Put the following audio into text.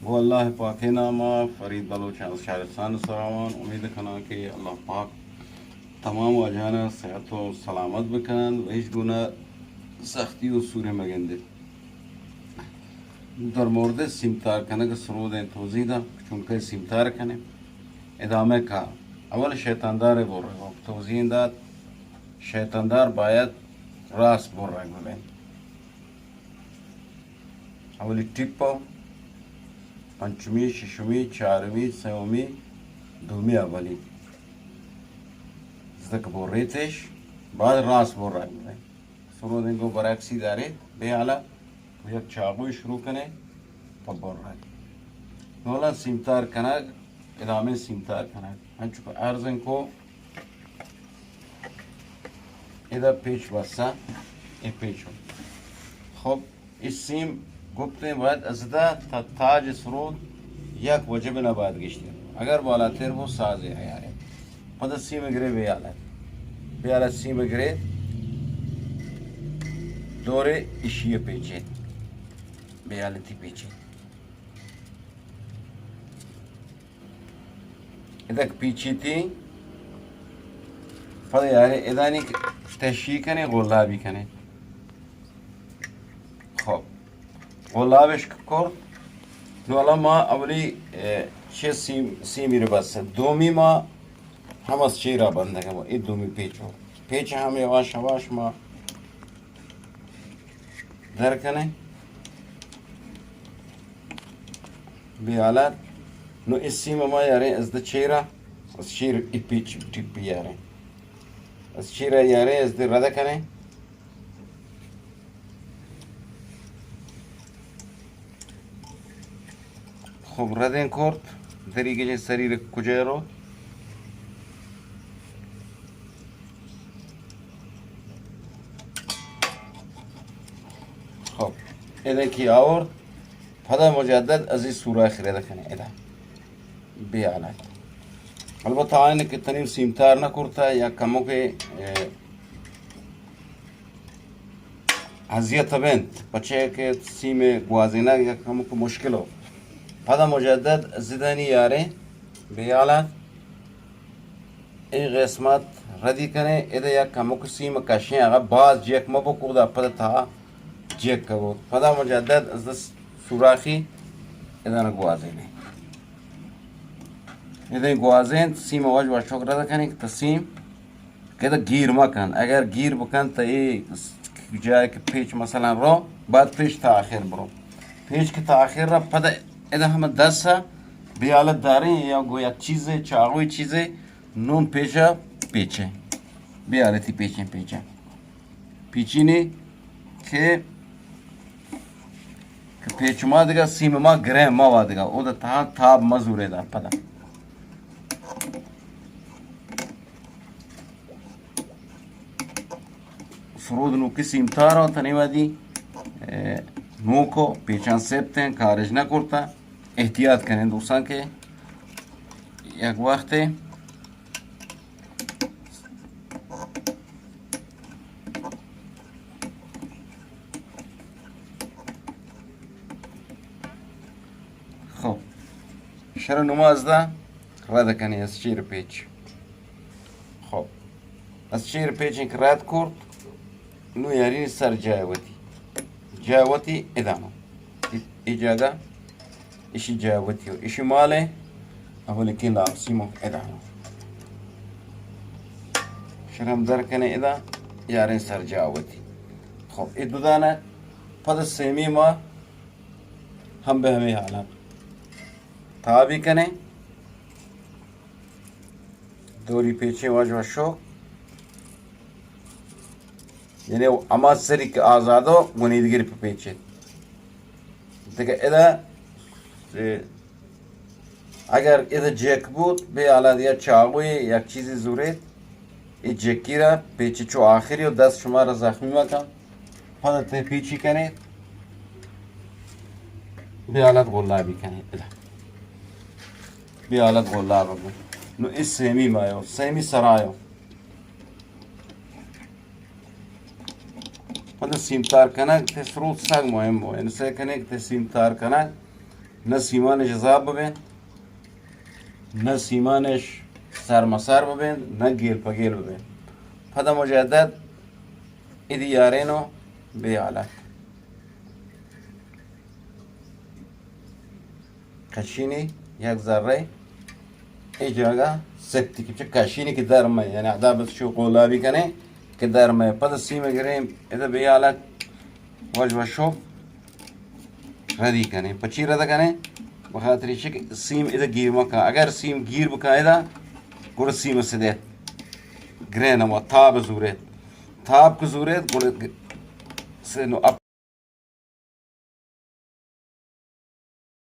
گوں اللہ پاکیں نام ءَ فرید بلوچ از شہرستان ءَ سراوان۔ امید کناں کہ اللہ پاک تمام واجہاں ءَ صحت و سلامت بکنن و ہچ گونہ سختی و سورے مگندے۔ در مورد سیمتار کنگ سرودیں توضیح داں، چونکہ سیمتار کنیں ادامہ کار۔ اول شیطاندار برگ، توضیح دات، شیطاندار باید راست برگ ببین۔ اولی ٹپ ءَ، پنچمی، ششمی، چارمی، سیومی، دومی، اولی۔ زدک بریتش، بعد راست برگ ببین۔ سرودیں گوں برعکسی دارے، بے حالت، تو یک چاغوی شروع کنے، پہ برگ۔ نولا سیمتار کنگ، ادامہ سیمتار کنگ۔ انچو کہ عرض کو، ادا پیچ بسا، اے پیچ ہو۔ خب، اے سیم گپتیں باید از ادا تا تاج سرود یک وجب نہ باید گشتے۔ اگر بالاتر بو ساز عیارے۔ پدا سیم گرے بے حالت۔ بے حالت سیم گرے دورے اشی پیچے۔ بے حالتی پیچے۔ ادک پیچیتی، پدا یارے ادانی تشی کنے، غلابی کنے۔ خب، غلابش کرت۔ نو الان ما اولی، اے، چہ سیم، سیمی رو بس۔ دومی ما ہم از چیرا بندگ ہم، اے دومی پیچو۔ پیچ ہم یواش یواش ما در کنیں۔ بے حالت۔ نو اے سیم ما یاریں از دہ چیرا، از چیر ای پیچ ٹپی یاریں۔ از چیرا یاریں، از دہ رد کنیں۔ خب، ردیں کرت، دری گجیں سری رک کجا رو۔ خب، ادا کی آورت، پدا مجدد از این سوراخ رد کنیں، ادا۔ بے حالت۔ البتہ آئین کہ تنی سیمتار نہ کرتا یا کمو کے، اے، اذیت بنت، پچے کہ سیم گوازینگ یک ہمک مشکل ہو۔ پدا مجدد زدانی یاریں بے حالت۔ اے قسمت ردی کنیں، ادا یک ہمک سیم کشیں، اگر باز جیک مبو کودا پدا تہا جیک کبو۔ پدا مجدد از دست سوراخی ادا گوازینیں۔ ادا گوازین سیم وش وشوک رد کنیں کہ تسیم کہ ادا گیر مکن، اگر گیر بکن تو اے جای کہ پیچ مثلاً رو، بعد پیچ تا آخر برو۔ پیچ کہ تا آخر را پدا ادا ہم دست بے حالت داریں یا گو یک چیزے، چاغوی چیزے، نون پیچا پیچیں۔ بے حالتی پیچیں، پیچیں۔ پیچینی کہ، کہ پیچ ما دگہ سیم ما گریں ما وا دگہ۔ او دا تہا تاب مزورے دا پدا۔ سرود نوکی سیمتار و تنی وادی، اے، نوکو پیچان سپتیں، کارج نہ کرتا۔ احتیاط کنیں دوستان کہ یک وقتے خب، شر نماز دا رد کنی از چیر پیچ۔ خب، از چیر پیچ انک رد کرد، نو یاری سر جای وتی۔ جای وتی ادامه۔ ای، ای جاگه، ایشی جای وتی و ایشی ماله، اولی که لامسی مو ادامه۔ شرم در کنه ادا، یارین سر جای وتی۔ خب، ای دو دانه پد سیمی ما ہم بہ ہمے حالاں تابی کنیں۔ دوری پیچیں واجہ شو، یعنی ہما سری کہ آزادو گنیدگیر پہ پیچیں۔ دگہ ادا، اے، اگر ادا جیک بوت، بے حالا دیا چاغوی یک چیزی زوریت، اے جیکی را پیچی چو آخری و دست شما را زخمی مکن۔ پدا تے پیچی کنیت، بے حالت غلابی کنیت۔ ادا بے حالت غلاب بو۔ نو اے سیمی مایو، سیمی سرایو۔ پدا سیمتار کنگ تے سروت سک مہم بو۔ یعنی سعی کنیں کہ تے سیمتار کنگ نہ سیمانش عذاب ببین، نہ سیمانش سرمسر ببین، نہ گیل پہ گیل ببین. پدا مجدد ادی یارین و بے حالت کشینی یک ذرہ اے جاگہ سکتی کہ چہ کشینی کہ در میں، یعنی ادا بس شو قلابی کنے کہ در میں. پدا سیم گریں ادا بے حالت وش وشو ردی کنیں. پچی رد کنیں؟ بخاطر چہ کہ سیم ادا گیر مکن. اگر سیم گیر بکن ادا، گڑا سیم سدیت گرین و تاب زوریت. تاب کہ زوریت، گڑا گ-، سے نو اپ